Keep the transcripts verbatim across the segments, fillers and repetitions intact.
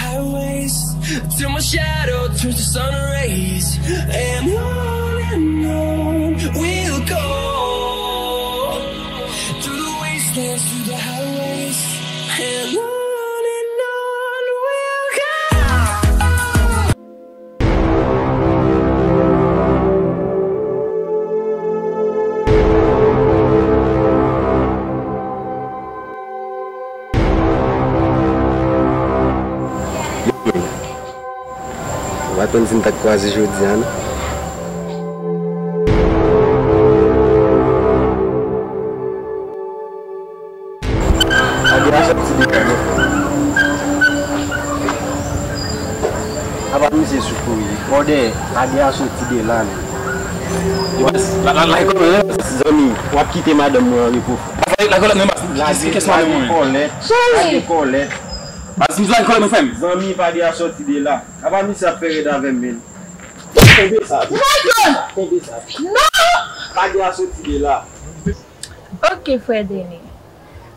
Highways, till my shadow turns to sun rays, and on and on we'll go, through the wastelands, through the highways, and on and on we'll go. Yo, men, m pa t konn si n t ap kwaze jodi a, non. Ade a soti de la, non. Apa misye sou kouri. Bò dèyè, ade a soti de la, non. Yo, baz, la, la, la, la, zanmi, w ap kite madanm mwen an repo. Lage kòlèt mwen, baz. Lage kòlèt. Lage kòlèt. Baz, m lage kòlèt mwen, frè m. Zanmi, pa de a soti de la. Apa misye ap fè rèd avè m, men. Kenbe sa. Michael! Kenbe sa. Non! Pa de a soti de la. Ok, frè Denis.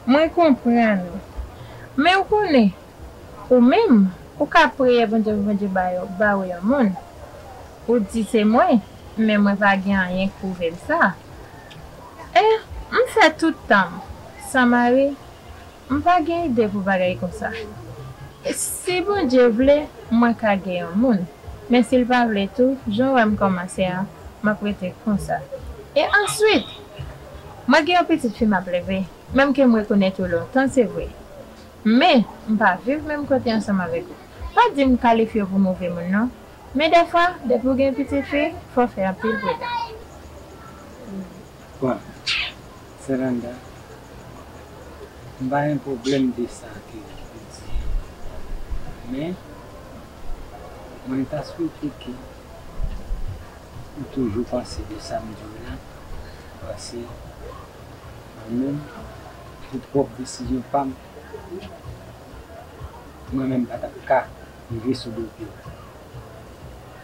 Mwen konprann ou. Men ou konnen, ou menm, ou ka priye Bondye pou Bondye ba yo, ba ou yon moun. Ou di se mwen, men mwen pa gen anyen k pwouve m sa. E m fè tout tan m san mari, m pa gen ide pou bagay konsa. Si Bondye vle, mwen ka gen yon moun. Men si l pa vle tou, jan w wè m kòmanse a, m ap rete konsa. E answit, mwen gen yon pitit fi m ap leve, menm ke m rekonèt ou lontan, se vre. Men, m pa viv menm kote ansanm avèk ou. Pa di m kalifye w pou move moun, non. Men dèfwa, depi w gen pitit fi, fò w fè anpil pridan. Bon, Selanda, m pa gen pwoblèm de sa ke ou di. Men, mwen ta swete ke ou toujou panse de sa m di w la, paske mwen menm, pou pwòp desizyon pa m, mwen menm pa t ap ka rive sou do pye w.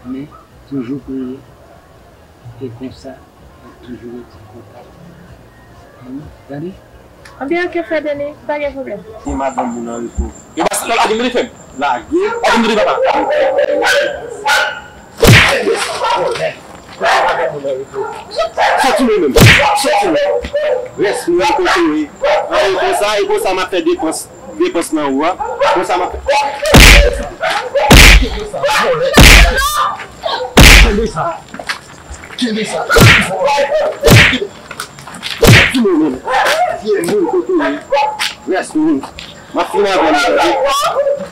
Men, toujou priye, e konsa, n ap toujou rete an kontak. Tande? Anben, ok, frè Denis, pa gen pwoblèm. Kite madanm ou nan repo. Yo, baz, lage m, frè m. Lage. Lage m, papa. Soti non menm. Soti non. Rès moun kote w ye. Anyen konsa, e konsa m ap fè depans, depans nan ou a. Konsa m ap fè. Kenbe sa. Kenbe sa. Soti non menm. Vye moun kote w ye. Rès moun. M ap fini avè w, tande.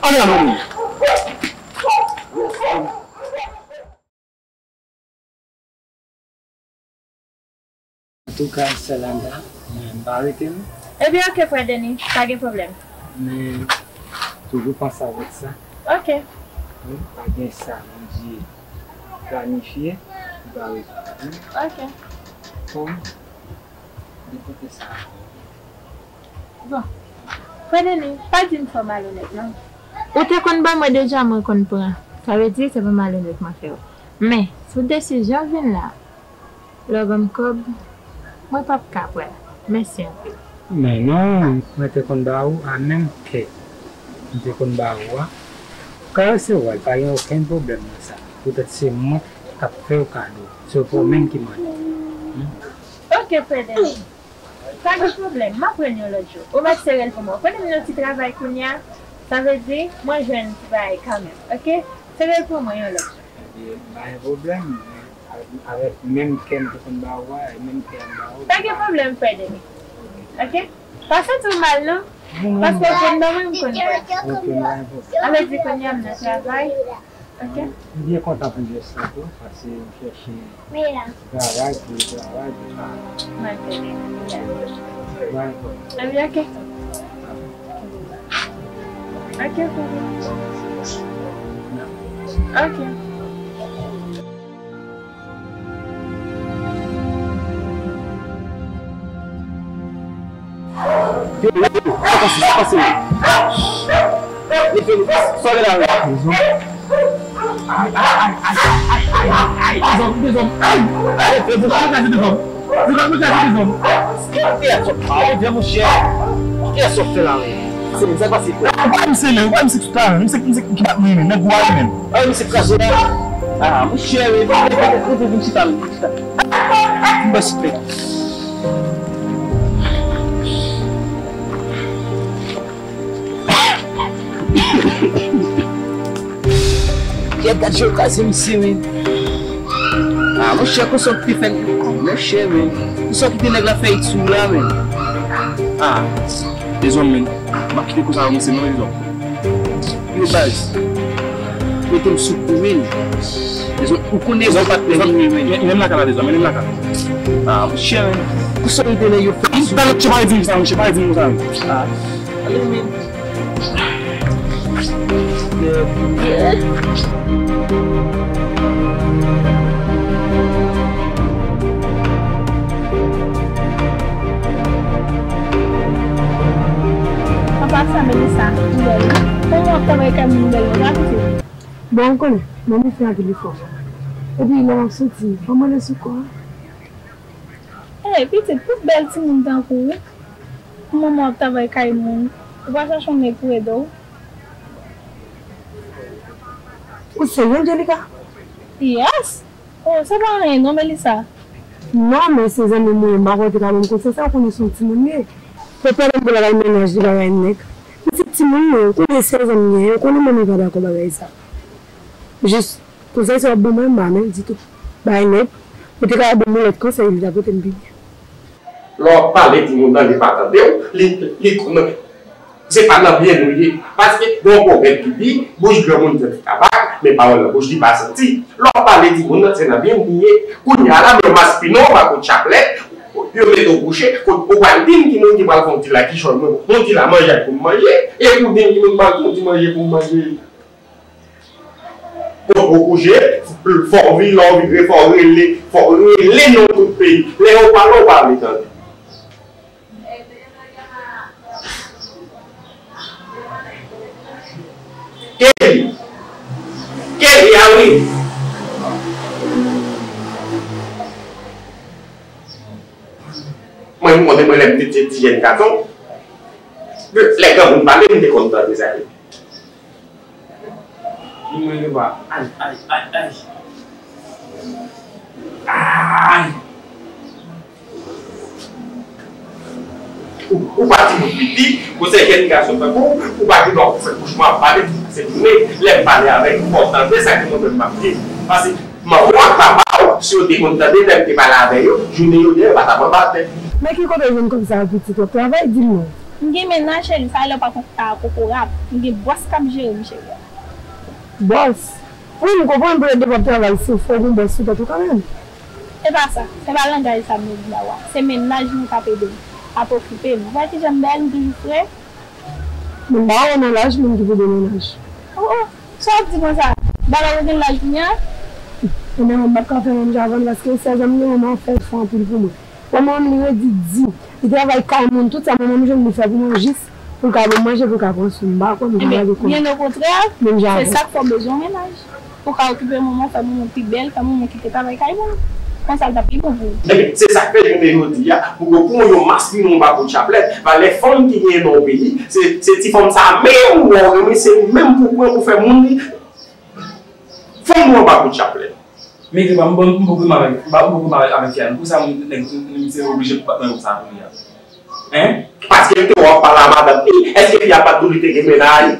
Ann al non menm. Antouka, Selanda, mwen m pa rete non. Ebyen, ok, frè Denis, pa gen pwoblèm. Men, toujou panse avèk sa. Ok. Wi, pa gen sa Bondye planifye, li pa rezoud. Ok. Bon, de kote sa. Bon. Frè Denis, pa di m fè w malonèt, non. Ou te konn ban mwen deja, mwen konn pran. Sa vle di, se pa malonèt mwen fè w. Men, sou desizyon vin la, lè w ban m kòb, mwen p ap ka pran l. Mèsi anpil. Men non, mwen te konn ba ou a menm kè m te konn ba ou a. Ou ka resevwa l, pa gen okenn pwoblèm nan sa. Poutèt se mwen k ap fè w kado. Se w menm ki mande. Hmm? Ok, frè Denis. Pa gen pwoblèm, m ap pran l yon lòt jou. Ou mèt sere l pou mwen. Ou konnen m nan ti travay kounye a, sa vle di, mwen jwenn ti bagay kanmenm, ok? Sere l pou mwen yon lòt jou. Ebyen, pa gen pwoblèm, men avèk menm kè m te konn ba ou a, e menm kè m ba ou. Pa gen pwoblèm, frè Denis. Ok? Pa santi w mal, non? Non, non, non. Paske w konn ban mwen, m konn pran. Ok, pa gen pwoblèm. Sa vle di kounye a m nan travay. Ok. M byen kontan pou jès sa tou, paske m chèche travay, pou travay, pou pa. Mwen konnen. Mwen konnen. Ebyen, ok. Ok, ok. Ok. Yo, yo, yo, sa pase, sa pase, men. Leve, leve, sòti la, wi. Dezòm. Ay, ay, ay, dezòm, dezòm, ay. Leve, dezòm, kraze dezòm. Dezòm, kraze dezòm. Kiyès sòt la, wi, monchè. Kiyès sòt fè la, wi. se men, sa k pase, frè? Ou pa misye men, ou pa misye tout la men, misye, misye ki bat mwen men, nèg ou a men. Ah, misye kraze la. Ah, monchè, men, men, men, men, men, vin chita, vin chita. Vin bò sit men. Kèt, gad jan yo kraze misye, men. Ah, monchè, konsa w te fè l. Monchè, men. Konsa w kite nèg la fè it sou ou la, men. Ah, dezòm, men. M ap kite konsa avanse, non, dezòm. Yo, baz. Mete m sou kou, men. Dezòm, ou konnen dezòm pa t men, men, men. Men, men m lakay la, dezòm, men m lakay la. Ah, monchè, men. Konsa w kite nèg yo fè it sou ou. Talè, monchè, pa di m sa, monchè, pa di m sa, men. Ah, ale, men. An pasan, Melissa, ou bèl wi. Kòman w ap travay kay moun bèl la, pitit? Bon, ou konnen, manmi fè anpil efò. Epi, lè m ap soti, fò m rele sou kò a. Ey, pitit, pou bèl timoun tankou w, pou manman w ap travay kay moun, ou pa chache yon nèg pou ede w? Ou serye, Angelica? Yes! Oh, se pa anyen non, Melissa. Non, men se zanmi m ou ye, m pa kwè w te ka ban m konsèy sa, ou konnen se yon timoun li ye. Fò pèmèt m pou l al mennaj li bagay nèg. Li se timoun li ye, ou konnen se zanmi m li ye, ou konnen manmi pa dakò bagay sa. Jis, konsèy sa w ap ban mwen, m pa renmen l ditou. Bay nèg, ou te ka ban m yon lòt konsèy, li ta pote m pi byen. Lè w ap pale timoun nan, li pa tande w, li, li konn, se pa nan byen nou ye. Paske, gen yon pwovèb ki di, bouch granmoun tankou tabak, men pawòl nan bouch li pa santi. Lè w ap pale timoun nan, se nan byen nou ye. Kounye a la, men w maspinen w pa kout chaplèt, yo mete w kouche, kote ou pral di m ki moun ki pral fè yon ti la kichòy mwen, yon ti la manjay pou m manje, epi w di m ki moun pral fè yon ti manje pou m manje. Kot ou kouche, fò w vin, lè w vin, fò w rele, fò w rele non tout peyi. Lè yo pale, w pa vle tande. Kelly. Kelly, a wi. Mwen, m konnen mwen lè m te ti, ti jèn gason. Lè granmoun pale, m te konn tande sa. Li mwen yo pa. Ay, ay, ay, ay. Ay. Ou, ou pa timoun piti, ou se jèn gason tankou w, ou pa gen dwa pou fè kouchman ap pale, se tounen, lè m pale avèk ou, fò w tande sa ke mwen menm m ap di. Paske manman w ak papa w, si yo te konn tande lè m te pale avè yo, jounen jodi a, yo pa t ap anba tè. Men ki kote w jwenn kòb sa a, pitit? W ap travay, di m non. M gen mennaj, cheri, sa lè w pa konn ta kokorat. M gen bòs k ap jere m, cheri. Bòs? Wi, m konprann, poutèt depi w ap travay, se fò w gen bòs sou tèt ou kanmenm. Se pa sa. Se pa langaj sa m vle di la, wa. Se mennaj mwen k ap ede m, ap okipe m. Ou wè kijan m bèl, m toujou fre. Men m pa wè w nan laj moun ki pou gen mennaj. Oh, oh. Sa w ap di konsa? Bagay ou gen laj kounye a? Ebyen, mwen m p ap ka fè menm jan avè l, paske sèz an m gen, manman an fè efò anpil pou mwen. Manman m, li redi di. Li travay kay moun, tout sa manman m jwenn li fè pou mwen jis pou l ka ban m manje, pou l ka pran swen m. M pa kwè m ka gade kòb. Ebyen, byen okontrè, se sa k fè w bezwen yon mennaj. Pou w ka okipe manman w, fè manman w pi bèl, fè manman w kite travay kay moun. Konsa, l t ap pi bon pou ou. Ebyen, se sa k fè jounen jodi a, pou yo pran yon maspinen yon pa kout chaplèt, valè fanm ki genyen nan yon peyi, se, se ti fanm sa a menm, w renmen, se li menm pou pran pou fè moun li. Fanm nou an pa kout chaplèt. Men, m pa, m poko renmen avèk, m pa, m poko renmen avèk fi a, non. Pou sa, nèg, nèg se oblije pou bat nan sa pou li a. Hein? Paske l te wè w ap pale a madanm li, èske fi a pa t di w li te gen mennaj?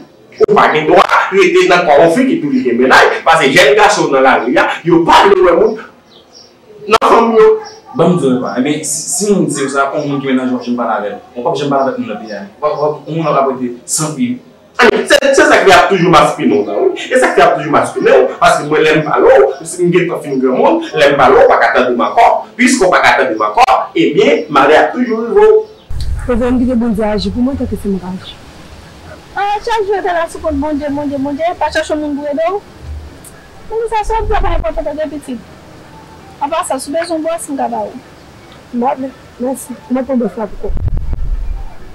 Ou pa gen dwa rete nan kò yon fi ki di w li gen mennaj, paske jèn gason nan lari a, yo pa vle wè moun nan fanmi yo. Ban m di w yon bagay, men si, si moun di w sa, yon moun ki mennaj w ap janm pale avè l. Ou p ap janm pale avèk moun nan peyi a. Ou p ap, ou p ap, yon moun ap rete san fi. Ann, se, se sa k fè y ap toujou maspinen w nan, wi. E sa k fè y ap toujou maspinen w, paske mwen, lè m pale w, si m gentan fin granmoun, lè m pale w, ou pa ka tande m ankò. Piske w pa ka tande m ankò, ebyen, malè ap toujou rive w. Prefere m kite Bondye aji pou mwen tanke se mwen k ap aji. Ah, chak jou w te la sou kont Bondye, Bondye, Bondye, pa chache yon moun pou ede w. Moun sa, sa w ap di a pa enpòtan tanke pitit. Apa sa, si w bezwen bòs, m ka ba ou. M pa vle. Mèsi. Mwen pran bòs la pou kò m.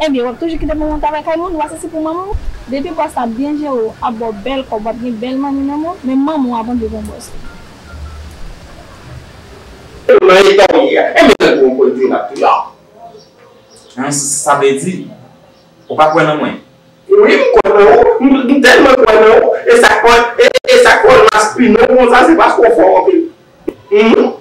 Ebyen, w ap toujou kite manman w travay kay moun, w ap sesi pou manman w. Depi bòs la ap byen jere w, ap ba w bèl kòb, w ap gen bèl manmi nan men w, men manman w ap antre yon bòs. Nan eta w ye a, e men nan yon pwodui n ap touye w. Hein, sa, sa vle di, ou pa kwè nan mwen? Wi, m kwè nan ou. M, m tèlman kwè nan ou. E sa k fè, e, e sa k fè w maspinen w konsa, se paske w fò anpil. Mhm.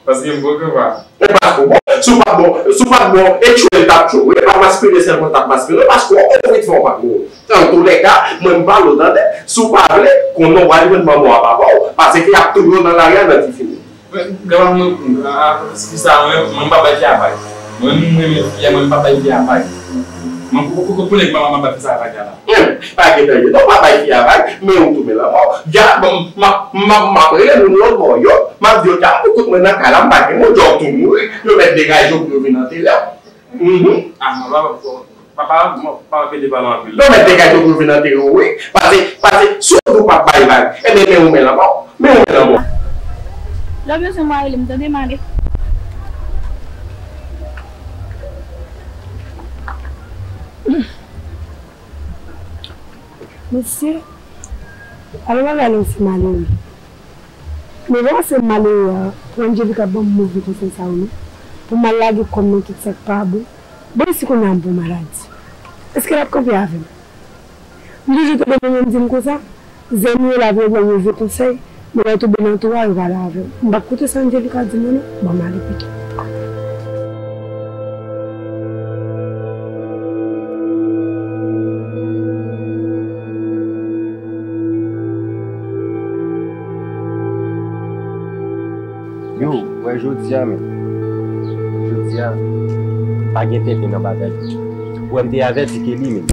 Paske m bon konpa. E paske w bon. Si w pa t bon, si w pa t bon, e tchwe l t ap tchwe w. E pa maspinen sèlman l t ap maspinen w, paske w bon vit fè w pa t bon. Antoulèka, mwen m pale w tande. Si w pa vle, konnen w pral jwenn manman w a papa w. Paske y ap touye w nan lari a nan ti fini. Mwen, granma m, a, a, fi sa, mwen, mwen m pa bay fi a vag. Mwen, m renmen fi a, mwen m pa bay fi a vag. Mwen, pou, pou, pou, pou nèg mama m ap bay fi sa vag la. Humm, pa gen danje non, pa bay fi a vag, men ou tounen lanmò. Ya, bon, m ap, m ap, m ap rele moun lòt bò yo, m ap di yo, "Tya, pou kout mwen nan kay la, m pa gen moun, djòl tou mouri, yo mèt degaje yo pou yo vin antere w." Mhm. Ah, non, papa, papa, papa, papa, pede pale anpil. Yo mèt degaje yo pou yo vin antere w, wi. Pase, pase, si w di w p ap bay vag, ebyen, men ou men lanmò, men ou men lanmò. Lè w bezwen mwen, rele m, tande, m ale. Mesye, alò bagay la se malere. Men lè w se malere a, pou Angelica ban m move konsèy sa yo non. Pou m al lage kò m nan tout sa k pa bon. Bon, e si kounye a m pran maladi? Èske l ap kanpe avè m? M toujou tande moun yo m di m konsa, zanmi yo la pou yo ban w move konsèy, men lè w tonbe nan tou a, yo pale avè w. M p ap koute sa Angelica di mwen non, ban m ale pito. Yo, wè jodi a menm. Jodi a, pa gen tenten nan bagay. Ou wè m te avèti Kelly menm.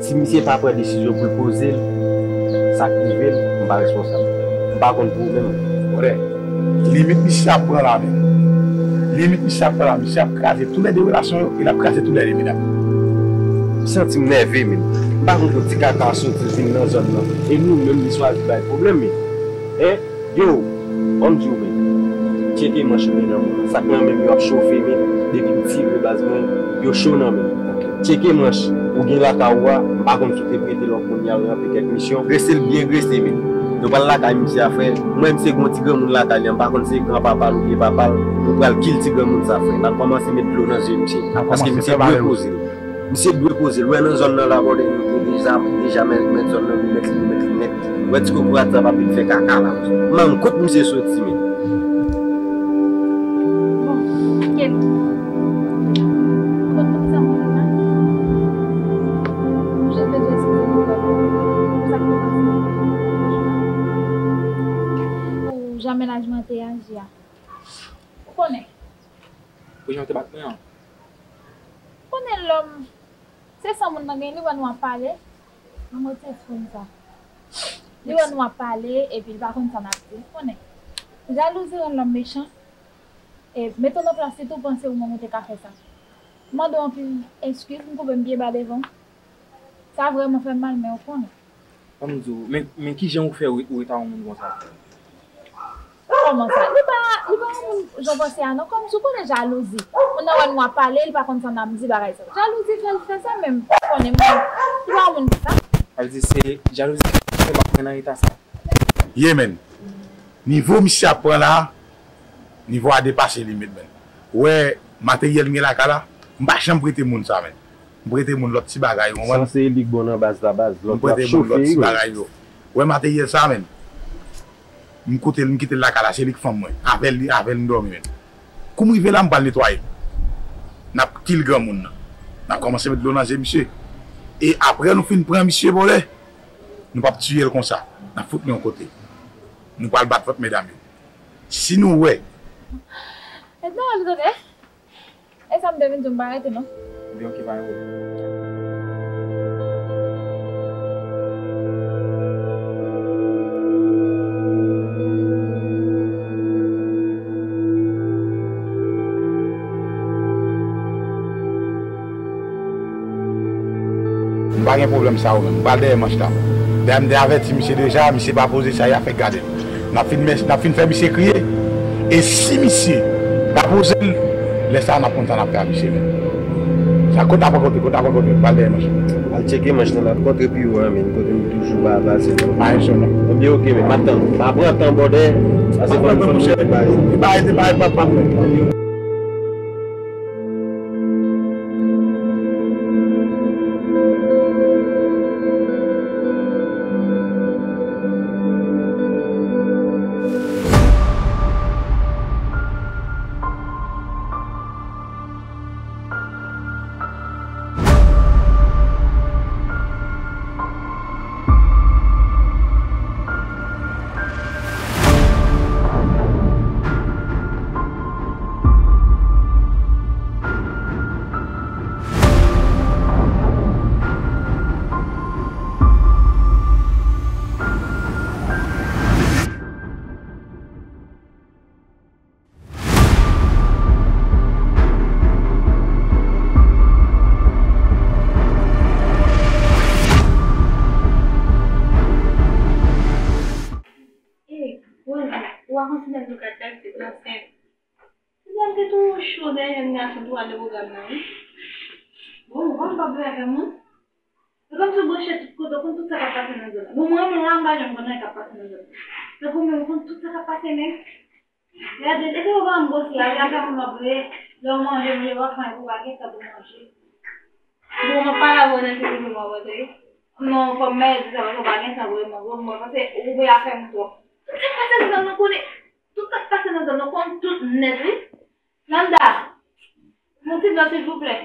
Si misye pa pran desizyon pou l poze l, sa k rive l, m pa responsab. M pa konn pou ou menm. Frè, limit misye ap pran la menm. Limit misye ap pran la, misye ap kraze toulède relasyon yo, e l ap kraze toulède medam. M santi m nève menm. M pa konn kote ti kaka a soti vin nan zòn nan. E nou menm li chwazi bay pwoblèm menm. Hein? Yo, ban m di w men, tcheke manch ou men nan men. Sa k nan men m yo ap chofe men, depi m tire baz mwen, yo cho nan men. Tcheke manch ou gen lakay ou a, m pa konn si w te prete lòt moun y al ranpli kèk misyon. Grese l byen grese men. Nou pral lakay misye a frè, m wè misye gen yon ti granmoun lakay li an, m pa konn se granpapa l ou vye papa l, nou pral kill ti granmoun sa frè. N ap kòmanse met dlo nan zye misye, paske misye dwe poze l. Misye dwe poze l. Ou wè nan zòn nan la, bòdè, nou te deja, deja mèt, mèt zòn nan, nou mèt li, nou mèt li nèt. Ou wè ti kokorat sa p ap vin fè kaka la. Manm, kot misye soti, men? Bon, Kelly. Ou konn poukisa m konn sa? Ou jis bezwen eskize m pou sa k te pase. Pou jan mennaj mwen te aji a. Ou konnen. Pou jan w te bat mwen an. Konnen lòm, se san moun nan gen, li wè nou ap pale, nan mwen telefòn sa. Li wè nou ap pale, epi li pa konn sa n ap di, konnen. Jalouzi rann lòm mechan, e mete w nan plas li tou, panse ou menm ou te ka fè sa. M mande w anpil eskiz, m koube m pye ba devan w. Sa vrèman fè m mal, men ou konnen. Ban m di w, men, men kijan ou fè ou, ou rete ak yon moun konsa? Kòman sa? Li pa, li pa yon moun jan w panse a non. Kòmsi w konnen jalouzi. Moun nan wè nou ap pale, li pa konn sa n ap di bagay sa. Jalouzi fè l fè sa, men m konnen mwen, li pa yon moun konsa. Sa vle di se jalouzi ki fè m ap pran nan eta sa. Ye, men. Nivo misye ap pran la, nivo a depase limit, men. Ou wè, materyèl m gen lakay la, m pa janm prete moun sa, men. M prete moun lòt ti bagay, ou konprann? Sanse li k bon nan baz la, baz. Lòt yo ap chofe, wi. M prete moun lòt ti bagay yo. Ou wè materyèl sa, men. M koute l, m kite l lakay la, se li k fanm mwen. Avè l, avè l m dòmi, men. Kou m rive la, m pral netwaye. N ap kill granmoun nan. N ap kòmanse met dlo nan zye misye. E apre nou fin pran misye vòlè, nou p ap tiye l konsa. N ap fout li yon kote. Nou pral bat vant medam yo. Si nou wè. Edna, ou tande? E sa m te vin di w, m pa rete non. Ebyen, oke, pa gen pwoblèm. M pa gen pwoblèm sa yo menm. M pral dèyè manch la. Dayè m te avèti misye deja, misye pa poze sa, y a fèk gade l. N ap fin, n ap fin fè misye kriye. E si misye pa poze l, lè sa a n ap konn sa n ap fè a misye menm. Sa kot n ap rankontre, kot n ap rankontre, pral dèyè manch. Al tcheke manch nan, n ap kontre pi wo a, men kote nou toujou pa pase. Pa gen sou non. Ebyen, oke, men m ap tann. Pa pran tan, bòdè. Pase fò n fè yon bagay. Li pa rete, pa rete, pa rete. Ebyen, oke. Nan nou ka tèks, se nan senk. Ti dam te tou cho dèyè yon gason tou ale pwogram nan, wi. Bon, mwen pa vle avè moun. Se kòmsi w branche tout kote, w konn tout sa k ap pase nan zòn nan. Bon, mwen menm la, m pa janm konn anyen k ap pase nan zòn nan. Tankou mwen, m konn tout sa k ap pase, men. Gade, depi w pa m gwo sila, li ap fè moun ap vle, lè w manje, manje pa faim, ou pa gen tan pou manje. Bon, mwen pale avè w nan telefòn, mwen panse non, fò m mèt di sa, paske w pa gen tan pou manje, mwen panse ou oubyen afè m twòp. Tout sa k pase nan zòn nan, konnen, tout sa k pase nan zòn nan, konn tout nèt, wi. Landa, yon ti dlo, silvouplè.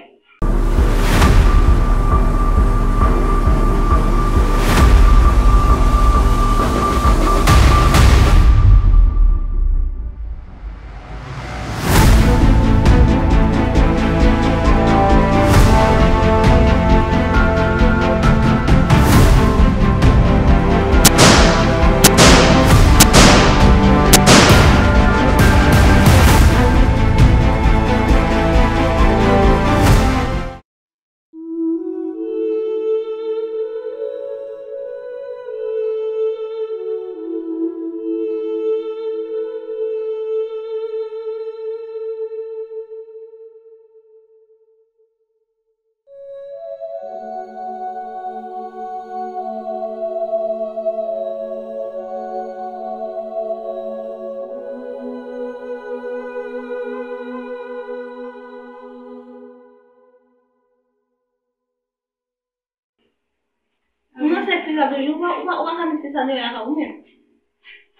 Mwen se fi sa toujou, ou pa, ou pa, ou pa ka mete sa deyò lakay ou menm.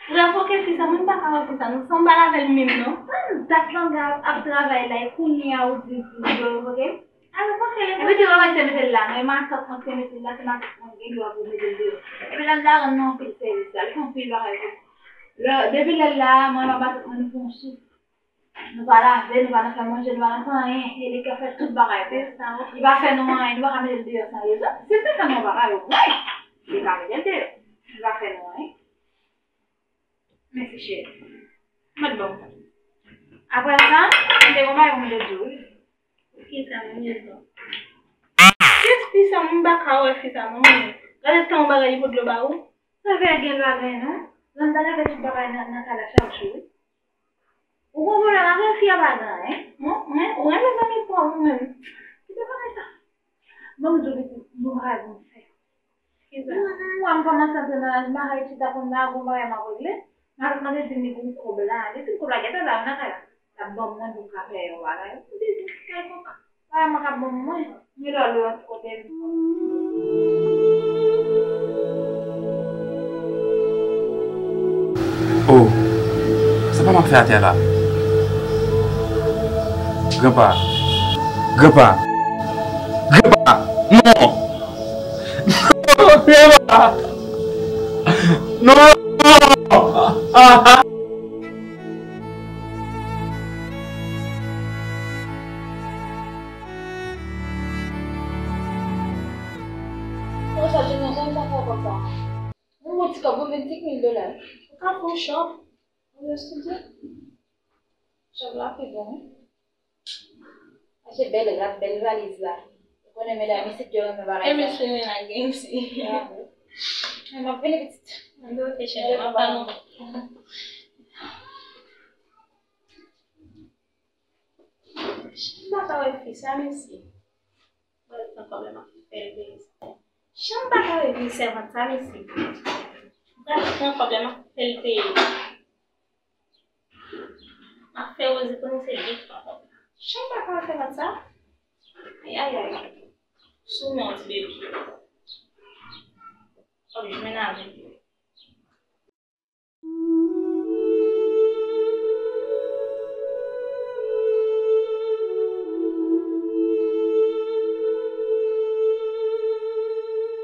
Ou revoke fi sa, mwen m pa ka wè fi sa, non, san m pale avè l menm, non. Mwen dat Landa ap, ap travay la, e kounye a ou di pou yo revoke l? A revoke l, epi se pa mwen ki te mete l la, non, e matant mwen ki te mete l la, se matant mwen gen dwa pou mete l deyò. Epi Landa rann nou anpil sèvis la, li fè anpil bagay pou mwen. Lè, depi lè l la, mwen, matant mwen, nou pran souf. Nou pa lave, nou pa nan fè manje, nou pa nan fè anyen. E li ka fè tout bagay pou nou. Li pa fè nou anyen, nou pa ka mete l deyò san rezon. Si l te fè nou yon bagay, wi, li ka mete l deyò. Li pa fè nou anyen. Mèsi, cheri. Mwen bon. Apre sa, m te gen yon bagay pou m te di w, wi. Ki sa, mwen di w? Kès fi sa, mwen pa ka wè fi sa, non, mwen. Gade tan yon bagay li pot dlo ba ou. Sa fè gen bagay, non. Landa ka fè tout bagay nan, nan kay la chak jou, wi. Ou gon pwoblèm avè l, fi a pa gen anyen. Mwen, mwen, ou renmen zanmi pòv ou menm. Kite bagay sa. Ban m di w pitit, gon bagay pou m fè. Kisa? Mwen, mwen, m kòmanse antre nan laj, m pa ka ret chita konn la, gon bagay m ap regle. Matant mwen te di m li gen yon kòb la. Li di m kòb la gentan la, nan kay la. L ap ban mwen pou m ka fè yon bagay. M te di, kèlkonk. Bagay mwen k ap ban mwen, gen lò lè yon ti kote. Oh, sa pa m ap fè atè la? Granpa, granpa, granpa, non! Non, granpa! Non! Konsa, jounen sa, m ta fè konsa. Mwen, yon ti kòb, mwen, vennsenk mil dola. Ou ka fè yon chòp, ou estidye. Chòp la pi bon, wi. Achte bèl rad, bèl valiz la. Ou konnen medam isit yo renmen bagay sa. E mesye men la gen isi. Ya, wi. Men m ap vini pitit. Mwen dwe fè chèche, m ap pa non. M pa ka wè fi sa, mesye. Pral pran kòb la, m ap fè l peye sa. Jan m pa ka wè vye sèvant sa, mesye. Pral pran kòb la, m ap fè l peye. M ap fè Rosie konnen se li k pran kòb la. Jan m pa ka wè sèvant sa. Ay, ay, ay. Sou men yon ti bebe. W ap jwenn avè l.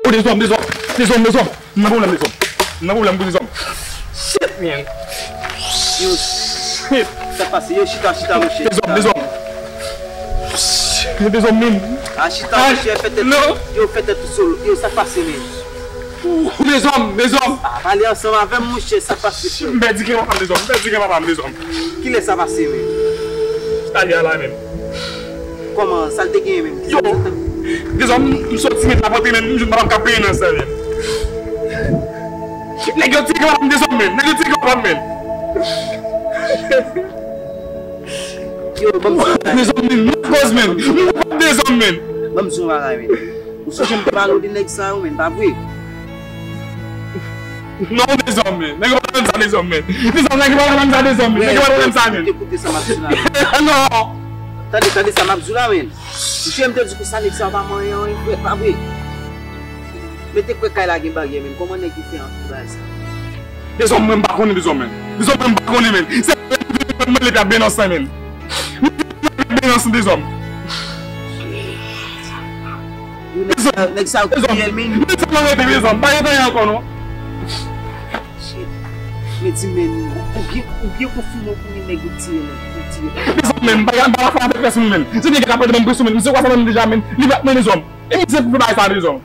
Oh, dezòm, dezòm, dezòm, dezòm. M nan pwoblèm, dezòm. M nan pwoblèm pou dezòm. Shit, man. Yo, shit. Sa k pase? Yo, chita, chita, monchè. Dezòm, dezòm. Shit, dezòm, man. Ah, chita, monchè, fè tèt. Non. Yo, fè tèt ou solo. Yo, sa k pase, man? Ooh, dezòm, dezòm. Ah, pale ansanm avè m, monchè, sa k pase, frè? M pèdi gen papa m, dezòm, m pèdi gen papa m, dezòm. Kilè sa pase, men? Talè a la menm. Kòman, sa l te genyen menm? Yo, dezòm, m soti met la pote menm, m jwenn papa m k ap benyen nan sèl menm. Nèg yo tire papa m, dezòm, menm. Nèg yo tire papa m, menm. Yo, ban m di yon bagay. Dezòm, men. M koz, men. M koz, dezòm, men. Ban m di yon bagay, men. Ou sonje m te pale w de nèg sa yo, men, pa vre? Non, dezòm, men. Nèg yo pa konn sa, dezòm, men. Dezòm, nèg yo pa konn sa, dezòm, men. Nèg yo pa konn sa, men. Koute, koute sa m ap di la. Non. Tande, tande sa m ap di la, men. Mesye, m te di konsa nèg sa yo pa manyen anyen frèt, pa vre? Mete kwè kay la gen baryè, men kòman nèg yo fè antre bagay sa? Dezòm, mwen m pa konnen dezòm, men. Dezòm, mwen m pa konnen, men. Se mwen m te mande epi ap benans la, men. Mwen m te mande epi ap benans dezòm. Yo, nèg sa, nèg sa yo kriyèl, men. Dezòm, mwen rete dezòm. Pa gen anyen ankò, non. Shit. Men di men, ou byen, ou byen konfime w konnen nèg yo tiye, men, yo tiye. Dezòm, men, m pa, m pa ka fè avèk pèsonn, men. Se nèg la k ap mande m presyon, men. Misye kwè sa nan m deja, men. Li bat mwen dezòm. E misye pou fè bagay sa dezòm.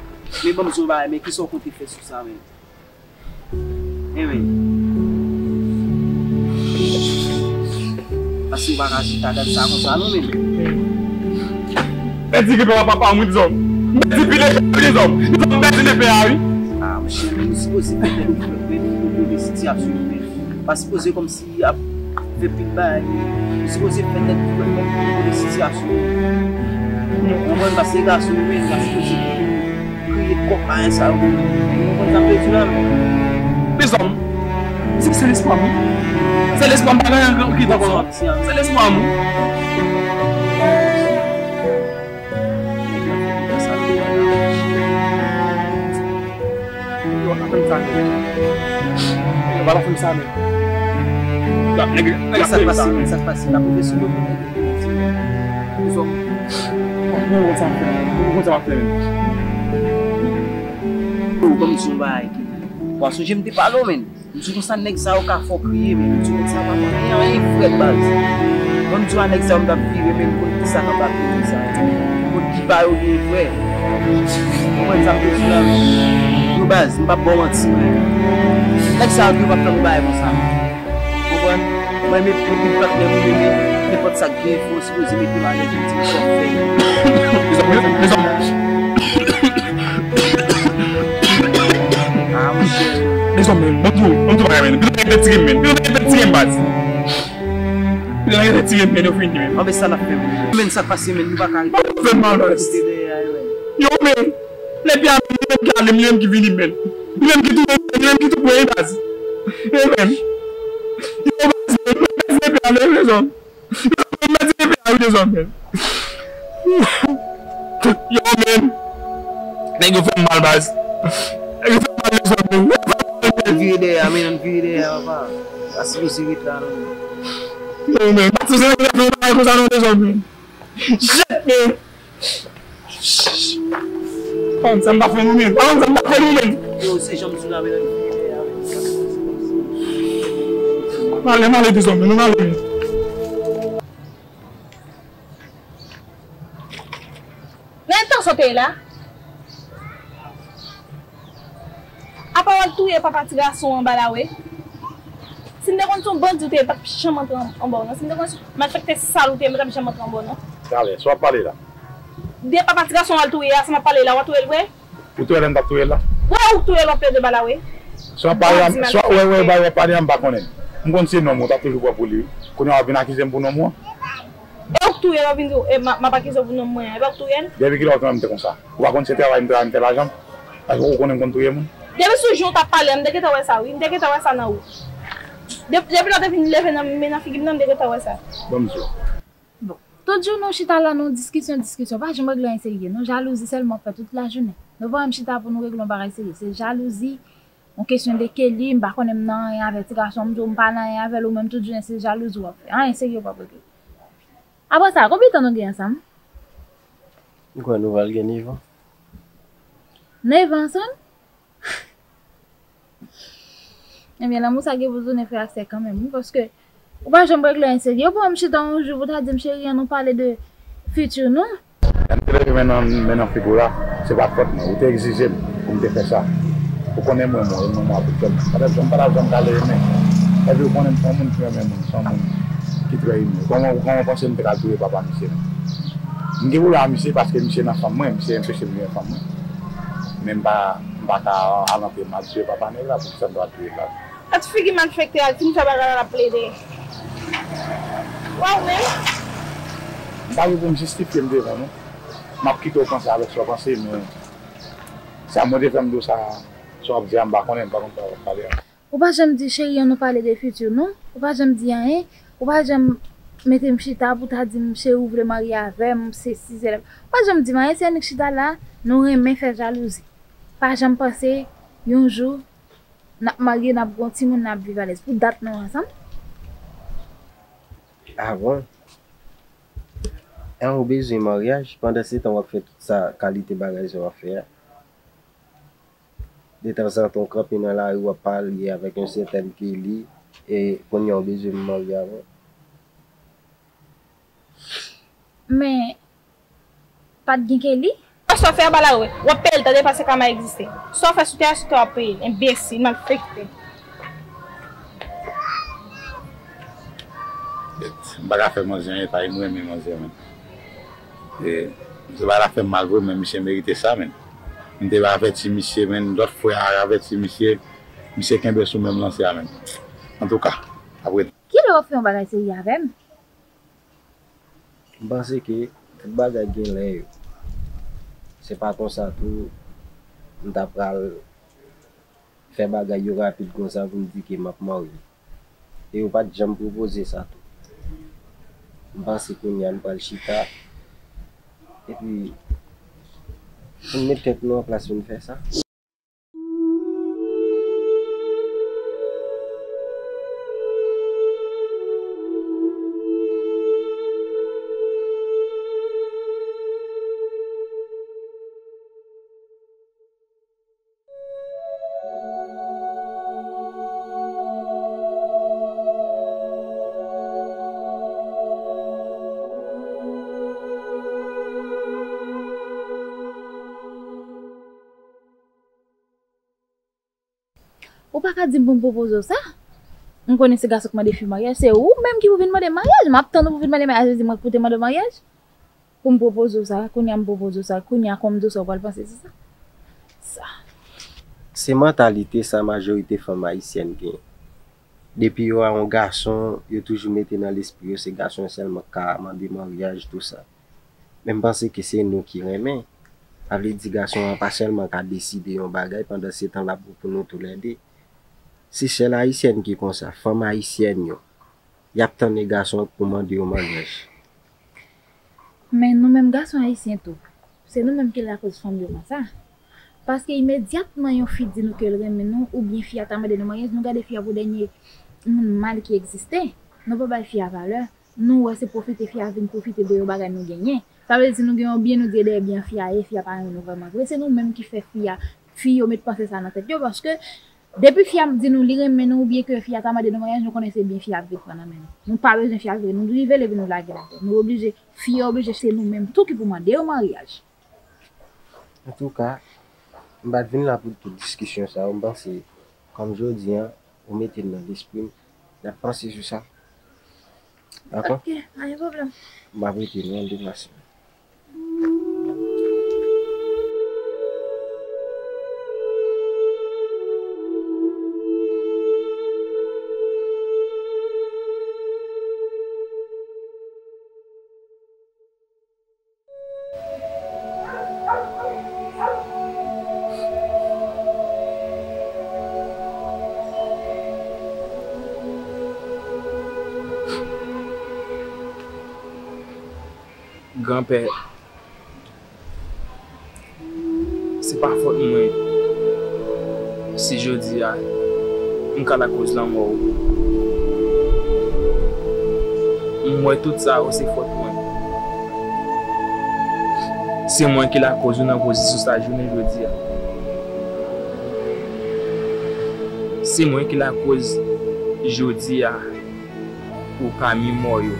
Men ban m di yon bagay, men kisa w konte fè sou sa, men? Enben. Paske m pa ka chita gad sa konsa non, men. Pèdi gen papa, papa, wi, dizon. Pèdi pile, dizon. Dizon, pèdi lepè a, wi. Ah, monchè, men nou sipoze fè tèt nou frèt, men nou konnen sitiyasyon nou, men. Pa sipoze kòmsi ap fè pil bagay. Nou sipoze fè tèt nou frèt, men nou konnen sitiyasyon nou. Ou konprann, paske gason nou, men, nou pa sipoze kriye kòk bagay sa yo. Ou konprann sa m vle di la, men? Dezon. Se, se lespwa m, wi. Se lespwa m, pa gen anyen ki t ankò non. Se lespwa m, wi. Yo, pa fè m sa, men. Yo, pa fè m sa, men. Nèg, nèg, sa k pase, men, sa k pase. La pwofesyon yo, men. Dezon. Ou konn sa m ap fè, men. Ou konn sa m ap fè, men. Ou konn m di yon bagay ki. Wa sonje m te pale w, men. M di konsa nèg sa yo ka fè w kriye, men m di nèg sa yo pa konn anyen, anyen frèt baz. Ban m di w a nèg sa yo m t ap vire, men m konn kisa k anba kote sa. M konn ki ba yo gen frè. Ou konprann sa m vle di la, men? Yo baz, m p ap ba w manti, men. Nèg sa yo tou yo p ap fè nou bagay konsa. Ou konprann? Mwen, men, men, men, men, men, nenpòt sa k gen, fò w sipoze mete m alèz, ou di m sa w fè. Mezanmi, mezanmi. Ah, monchè. Mezanmi, men, ban m di w, ban m di w bagay, men. Pito nèg retire m, men. Pito nèg retire m, baz. Pito nèg retire m, men, yo fini, men. Anben sa n ap fè, men. Men, sa k pase, men, nou pa ka rete. Fè m mal, baz. Yo, men. Lè pye a, li menm ki ale m, li menm ki vini m, men. Li menm ki touye m, li menm ki tou pran baz. Yo, men. Yo, baz, men, mwen pèdi lepè a, men, mezanmi. Mwen pèdi lepè a, wi, dezòm, men. Yo, men. Nèg yo fè m mal, baz. Nèg yo fè m mal, dezòm, men. Ann vire dèyè a, men, ann vire dèyè a, papa. Pa sipoze ret la, non, men. Yo, men. Pa sipoze ret la, men, pa konsa, non, dezòm, men. Shit, men. Ann, sa m pa fè nou, men. Ann, sa m pa fè nou, men. Yo, se jan m di la, men. M ale, m ale, dezòm, men. M ale, men. Nan eta sa w te ye la? Apa w al touye papa ti gason anba lawe? Si m te konn se yon bandi w te ye, m p ap janm antre an-, anba w, non. Si m te konn se malfektè sal ou te ye, m p ap janm antre anba w, non. Talè, sa w ap pale la? De papa ti gason w al touye a, sa m ap pale la, w a touye l vre? Ou touye l, m t ap touye l la? Wè, ou touye l, w ap plede anba lawe. Sa w ap pale a, sa w, wè, wè, bagay w ap pale a, m pa konnen. M konn se nonm ou t ap toujou pran pou li, wi. Kounye a w ap vin akize m pou nonm ou an? E ou k touye l, w ap vin di w, e, m a, m ap akize w pou nonm mwen an. E pa ou k touye l? Depi kilè w te wè m te konsa? Ou pa konn se travay m travay m fè lajan m? Èske ou konnen m konn touye moun? Depi sou jan w t ap pale a, m te gentan wè sa, wi. M te gentan wè sa nan ou. Dep-, depi lè w te vin leve nan, men nan figi m nan, m te gentan wè sa. Ban m di w. Bon, tout jounen w chita la nan diskisyon, diskisyon. Pa janm regle anyen serye, non. Jalouzi sèlman w ap fè tout lajounen. Nou pa janm chita pou nou regle yon bagay serye. Se jalouzi, yon kesyon de Kelly, m pa konnen m nan anyen avè ti gason, m di w m pa nan anyen avè l, ou menm tout jounen se jalouzi w ap fè. Anyen serye w p ap regle. Apre sa, konbyen tan nou gen ansanm? M kwè nou pral gen nèf an. Nèf an ansanm? Ebyen, lanmou sa gen pou tounen frè ak sè kanmenm, wi, paske ou pa janm regle anyen serye. Ou pa janm chita yon jou pou w ta di m, cheri, ann nou pale de fiti nou. Lè m te leve men nan, men nan figi w la, se pa t fòt mwen. Ou te egzije m pou m te fè sa. Ou konnen m renmen w, e m renmen w avèk kè m. M pa t ap janm, m pa t ap janm ka leve men. Epi ou konnen m se yon moun ki renmen moun, se yon moun ki trè imè. Kòman, kòman w panse m te ka touye papa misye menm? M gen pwoblèm ak misye paske misye nan fanm mwen, misye enpeche m gen fanm mwen. Men m pa, m pa ka al antre m al touye papa nèg la, poukisa m ta touye l la? Gad figi malfektè a, fin fè bagay la, l ap plede. Waw, men. M pa gen pou m jistifye m devan nou. M ap kite w panse avèk sa w panse, men sa mwen te fè m di w sa, sa w ap di a, m pa konnen, m pa konn sa w ap pale a. Ou pa janm di, cheri, ann nou pale de fiti nou. Ou pa janm di anyen. Ou pa janm mete m chita pou ta di m, cheri, ou vle marye avè m, sesi, sela. Ou pa janm di m anyen, se annik chita la, nou renmen fè jalouzi. Pa janm panse, yon jou, n ap marye, n ap gen yon timoun, n ap viv alèz. Pou dat nou ansanm. Ah bon? An, ou bezwen maryaj, pandan se tan w ap fè tout sa, kalite bagay sa w ap fè a. Detanzantan, w kanpe nan lari, w ap pale avèk yon sètèn Kelly, e kounye a w bezwen marye avè l. Men, pa t gen Kelly? Sa w fè a ba la, w ap peye l, tande, paske kama egziste. Sa w fè sou tè a, sou tè w ap peye l, enbesil, malfektè. M pa ka fè manzè anyen, pa m renmen manzè, men. E, se pa la fè m mal vre, men misye merite sa, men. M te va avèti misye, men, lòt fwa a avèti misye, misye kenbe sou menm lanse a, men. Antouka, apre. Kilè w ap fè yon bagay serye avè m? M panse ke tout bagay gen lè yo. Se pa konsa tou, m ta pral fè bagay yo rapid konsa pou m di ke m ap marye. E yo pa t janm pwopoze sa tou. M panse kounye a n pral chita. Epi, pou n met tèt nou an plas pou n fè sa. Ou pa ka di m pou m pwopoze w sa. M konnen se gason k mande fi maryaj, se ou menm ki pou vin mande m maryaj. M ap tann ou pou vin mande m maryaj, ou di mwen pou te mande w maryaj. Pou m pwopoze w sa, kounye a m pwopoze w sa, kounye a kòm dosye w pral panse sou sa. Sa. Se mantalite sa majorite fanm ayisyèn gen. Depi yo a yon gason, yo toujou mete nan lespri yo se gason sèlman k ka mande maryaj, tou sa. Men m panse ke se nou ki renmen. Sa vle di gason an pa sèlman ka deside yon bagay pandan se tan l ap bon pou nou toulède. Se sèl ayisyèn ki konsa, fanm ayisyèn yo. Y ap tann gason pou mande yo maryaj. Men nou menm gason ayisyen tou, se nou menm ki lakoz fanm yo konsa. Paske imedyatman yon fi di nou ke l renmen nou, oubyen fi a ta mande nou maryaj, nou gade fi a pou dènye moun mal ki egziste. Nou pa bay fi a valè. Nou wè se pwofite fi a vin pwofite de yon bagay nou genyen. Sa vle di si nou gen yon byen, nou di e dèyè byen fi a ye, fi a pa renmen nou vrèman vre. Se nou menm ki fè fi a, fi yo met panse sa nan tèt yo, paske depi fi a di nou li renmen nou oubyen ke fi a ta mande nou maryaj, nou konnen se byen fi a ap vin pran nan men nou. Nou pa bezwen fi a vire, nou rive l epi nou lage l atè. Nou oblije, fi yo oblije se nou menm tou ki pou mande yo maryaj. Antouka, m pa t vin la pou tout diskisyon sa yo, m panse, kòm jodi a, ou mete l nan lespri m, n ap panse sou sa. Dakò? Ok, pa gen pwoblèm. M ap rete nou an deplase. Granpè, se pa fòt mwen si jodi a m ka lakoz lanmò w. M wè tout sa yo se fòt mwen. Se mwen ki lakoz ou nan pozisyon sa jounen jodi a. Se mwen ki lakoz jodi a ou pami mò yo.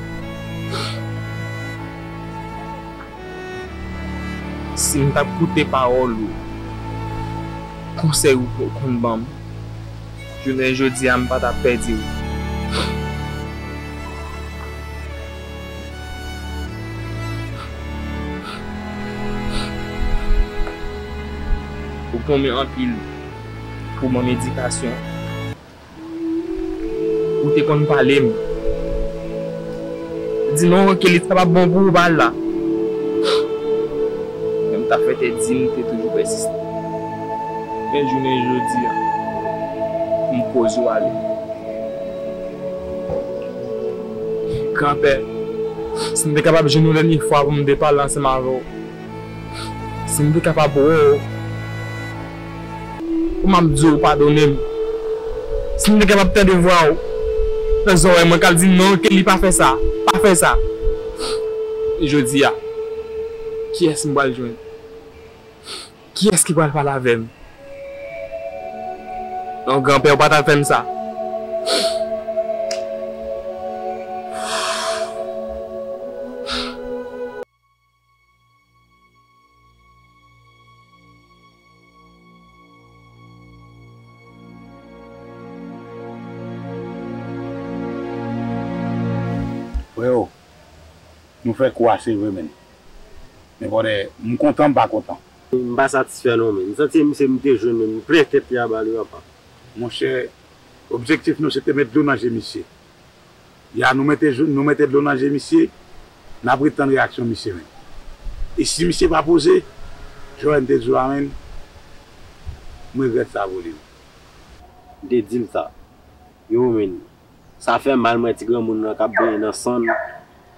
Si m t ap koute pawòl ou, konsèy ou konn ban m, jounen jodi a m pa t ap pèdi w. Ou pwomèt anpil pou ban m edikasyon. Ou te konn pale m. Di non, Kelly, sa p ap bon pou ou, pa al la. Men m ta fè tèt di m, m te toujou pèsiste. Men jounen jodi a, m koz ou ale. Granpè, si m te kapab jwenn ou dènye fwa pou m te pale ansanm avè w, si m te kapab wè w, pou m ap di w padone m, si m te kapab tande vwa w nan zòrèy mwen k ap di m, "Non, Kelly, pa fè sa, pa fè sa." E jodi a, kiyès m pral jwenn? Kiyès ki pral pale avè m? Non, granpè, ou pa t ap fè m sa. Freo, nou fè kou a se vre, menn. Men brother, m kontan, m pa kontan. M pa satisfè non, menn. M santi se misye m te jwenn, menn. M plen tèt li a bal wi, apa. Monchè, objektif nou se te met dlo nan je misye. Ya, nou mete, nou mete dlo nan je misye, n ap ret tann reyaksyon misye, menn. E si misye pa poze, Joel, m te di w la, menn, m regrèt sa pou li. M te di l sa. Yo, menn, sa fè mal, m wè ti granmoun nan k ap benyen nan sann.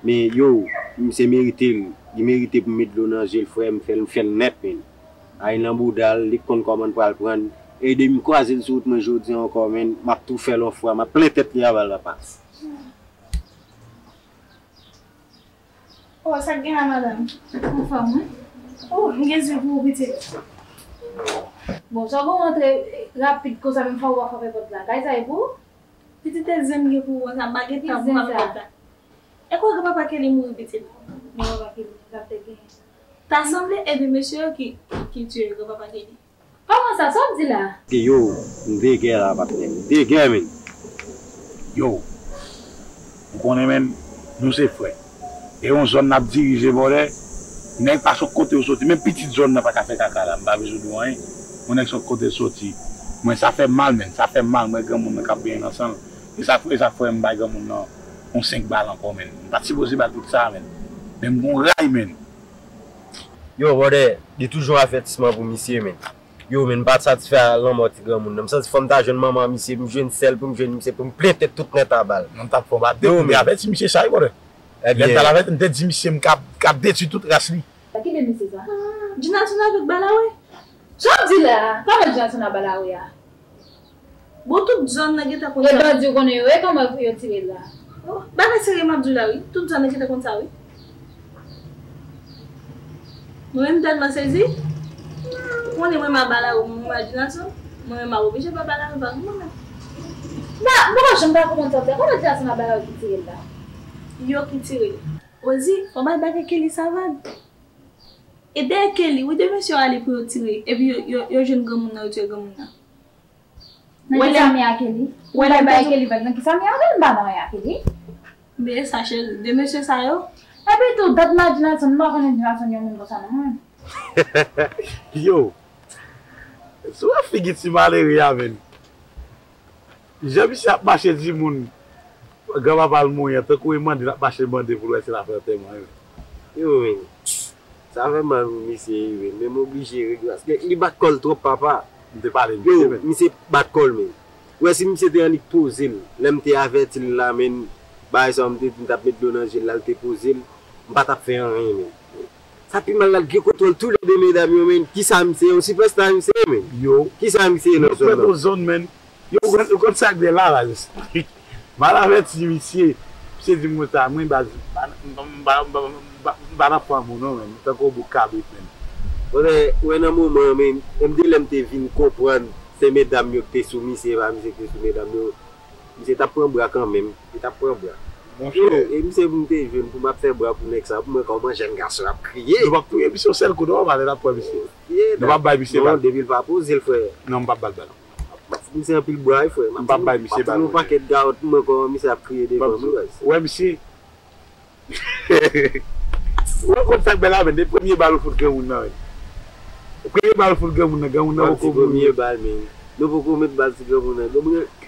Men, yo, misye merite l. Li merite pou m met dlo nan je l, frè m, fè l, m fè l nèt, menn. Ay nan bouda l, li k konn kòman l pral pran l. E depi m kwaze l sou wout mwen jodi a ankò, menn, m ap tou fè l yon fwa, m ap plen tèt li a bal, papa. Oh, sa k gen la, madanm? Anfòm, wi. Oh, m gen zye pou ou, pitit. Bon, sa w gon rantre rapid konsa, menm fwa ou pa frape pòt la. Kay sa e pou ou? Pitit, e zen m gen pou ou an sa, m pa gen tan pou frape pòt la. E kwa granpapa Kelly mouri, pitit? Granpapa Kelly, sa te gen. Ta sanble e de mesye yo ki, ki tiye granpapa Kelly. Kòman sa? Sa w ap di la? Yo, m degè la, patnè m. M degè, menn. Yo, ou konnen, menn, nou se frè. E yon zòn n ap dirije, brother. Nèg pa sot kote yo soti. Menm pitit zòn nan pa ka fè kaka la. M pa bezwen di w anyen. Yon nèg sot kote l soti. Mwen, sa fè m mal, menn. Sa fè m mal. Mwen, granmoun nan k ap benyen nan sann. E sa fè, sa fè m bay granmoun nan yon senk bal ankò, menn. M pa t sipoze ba l tout sa, menn. Men m gon ray, menn. Yo, brother, li toujou yon avètisman pou misye, menn. Yo, menn, m pa t satisfè a lanmò ti granmoun nan. M santi fò m ta jwenn manman misye, pou m jwenn sè l, pou m jwenn misye, pou m plen tèt tout nèt a bal. Non, m t ap fè w bat de kou, m te avèti misye sa, wi, brother. Lè m t al avèti, m te di misye m k ap, k ap detwi tout ras li. Ki de misye sa? Jonathan avèk Balawe. Sa w ap di la? Kòman Jonathan ak Balawe a? Bon, tout zòn nan gentan konn sa. E bandi ou konnen yo ye, kòman yo tire l la? Oh, bagay serye m ap di w la, wi. Tout zòn nan gentan konn sa, wi. Mwen menm tèlman sezi. Ou konnen mwen menm ak Balawe, mwen menm ak Jonathan. Mwen menm m ap oblije pa Balawe, pa mwen menm. Ba, mwen pa janm pa konprann sa w di a. Kòman Jonathan ak Balawe ki tire l la? Yo ki tire l. Ozi, fò bay bagay Kelly sa vag. E dèyè Kelly, wi, de mesye yo ale pou yo tire. Epi yo, yo, yo jwenn granmoun nan, yo tiye granmoun nan. Nan kisa m ye a Kelly? Wè lè bay Kelly vag. Nan kisa m ye a Kelly? M pa nan anyen a Kelly. Men sa, cheri, de mesye sa yo. Epi tou, dat Madjinalson, m pa konnen Madjinalson yon moun konsa non, mwen. Yo, si w wè figi ti malere a, menn. Jan misye ap mache di moun, granpapa l mouri an, tankou e mande l ap mache mande pou l wè si l ap fè antèman, wi. Yo, men, sa fè mal pou misye, wi, men, men m oblije regle, paske li bat kò l twòp, papa. M te pale misye, men. Yo, misye bat kò l, men. Ou wè, si misye te annik poze l, lè m te avèti l la, men, bagay sa yo m te di m t ap met dlo nan je l la, l te poze l, m pa t ap fè anyen, men. Sa pi mal la, l gen kontwòl toulède medam yo, men. Kisa misye ye? Yon sipèsta misye ye, men. Yo. Kisa misye ye nan zòn nan? Yo, ou konn, ou konn sa k gen la, baz. M al avèti misye. Misye di m konsa, mwen, baz, m pa, m pa, m pa, m pa, m pa, m pa nan fwa moun non, men. M tankou yon bouk kabrit, men. Ou wè, ou wè nan moman an, men, m de lè m te vin konprann se medam yo ki te sou misye, e pa misye ki te sou medam yo. Misye t ap pran bra kanmenm. Li t ap pran bra. Monchè. Yo, e misye pou m te jwenn pou m ap fè bra pou nèg sa, pou mwen kòman jèn gason ap kriye. Nou p ap touye misye yon sèl kou non, papa, lè n ap pran misye. Kriye, nou p ap bay misye bal. Non, depi l pa poze l, frè. Non, m p ap ba l bal. M ap fout misye anpil bra, wi, frè. M ap bay misye bal, monchè. M ap fout yon pakèt gawòt pou mwen kòman misye ap kriye devan m, wi, frè. Wè, misye. Ou konn sa k bèl la, men, de premye bal ou fout granmoun nan, men. Premye bal ou fout granmoun nan, granmoun nan poko mouri. Premye bal, men. Nou poko met bal sou granmoun nan. Granmoun nan,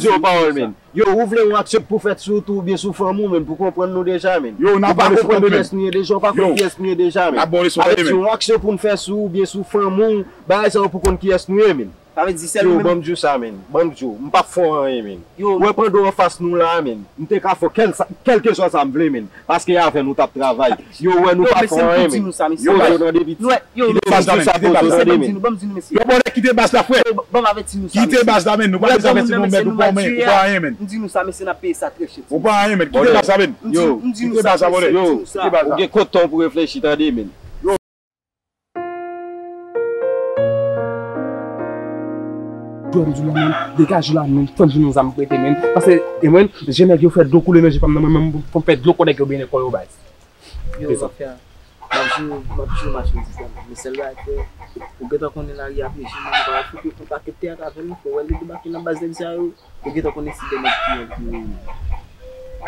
di yon pawòl, men. Yo, ou vle yon aksyon pou fèt sou ou tou oubyen sou fanmi w, men, pou konprann nou deja, men. Yo, n ap ba w leson, tande, men. Ou pa konprann kiyès nou ye deja, ou pa konn kiyès nou ye deja, men. N ap ba w leson, tande, men. Avèk yon aksyon pou n fè sou ou oubyen sou fanmi w, bagay sa yo pou konn kiyès nou ye, men. Sa vle di sèl ou menm. Yo, ban m di w sa, men. Ban m di w, m p ap fè w anyen, men. Yo. Ou wè pandan w anfas nou la, men. M te ka fè w kèl sa, kèlkeswa sa m vle, men. Paske avè nou t ap travay. Yo, wè nou pa fè anyen, men. Yo, yo, tande, piti. Yo, kite baz la, men, kite baz la. Yo, bòlè, kite baz la, frè. Kite baz la, men. Nou pa bezwen avèti nou, men, nou pa anyen, men. M di nou sa, mesye, n ap peye sa trè chè. Ou pa anyen, men. Kite baz la, men. Yo, kite baz la, bòlè. Yo, ou gen kont tan pou reflechi, tande, men. Jwè m di w la, men, degaje w la, men, fè m jwenn yon zam prete, men. Paske, e mwen, je nèg yo fè dlo koule nan je pa m nan, mwen menm, pou m fè dlo kò nèg yo bennen kò yo, baz. Yo, m ap fè a. M ap di w, m ap di w machandiz la, men. Men sèl bagay fè, ou gentan konnen lari a peche, men, ou pa fout yo pran pakèt teyat avè l, fò w wè l debake nan baz nèg sa yo. Ou gentan konnen si de nèg ki anvi yo ye.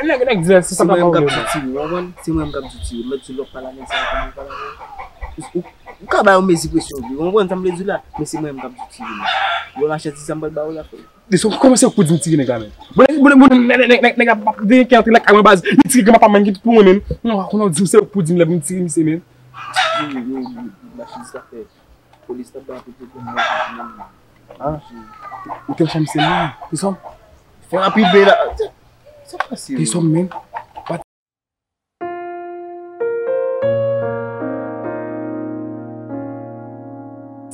Nèg, nèg di, se sa. Se mwen menm k ap di tire, w konprann? Se mwen menm k ap di tire. M mèt di lòt pale a nèg sa yo, kòman pale avè yo. Ou, ou ka ba yo mezi presyon, wi, w konprann sa m vle di w la? Men se mwen menm k ap di tire, men. Yo, machandiz sa m pral ba ou la, frè. Deson, kòman se ou k pou di m tire nèg la, men? Bon, nèg, bon, nèg, nèg, nèg, nèg, nèg ap gen kè antre lakay mwen, baz. Li tire granpapa m, men, ki pou mwen, men. Non, konnen w di m se ou k pou di m lè pou m tire misye, men. Yo, yo, yo, machandiz la fè. Polis t ap bay anpil pwoblèm nan vil nan. Ah. Ou te fè misye mal. Deson. Fè rapid, men la. Se fasil. Deson, men.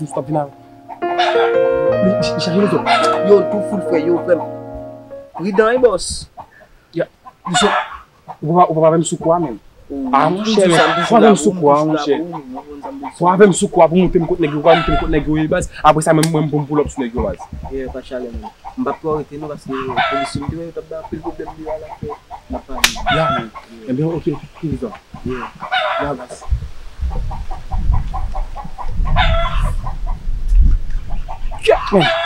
Stop vin avè. Li, li chaje lezo. Yo, tou fout frè, yo, frè m. Pridan, wi, bòs. Ya, deson. Ou pa, ou pa avè m sou kou a, menm. Ah, monchè, men. Fò avè m sou kou a, monchè. Fò avè m sou kou a pou monte m kot nèg yo, pou monte m kot nèg yo, wi, baz. Apre sa, mwen, mwen, pou m pull up sou nèg yo, baz. Yeah, pa chalè, menm. M p ap twò rete, non, paske polis yo, m te wè yo t ap bay anpil pwoblèm deyò a la, frè. M ap pale. Ya, menm. Ebyen, ok, ok, ok, ok. Yeah. Ya, baz. Kèt, menm.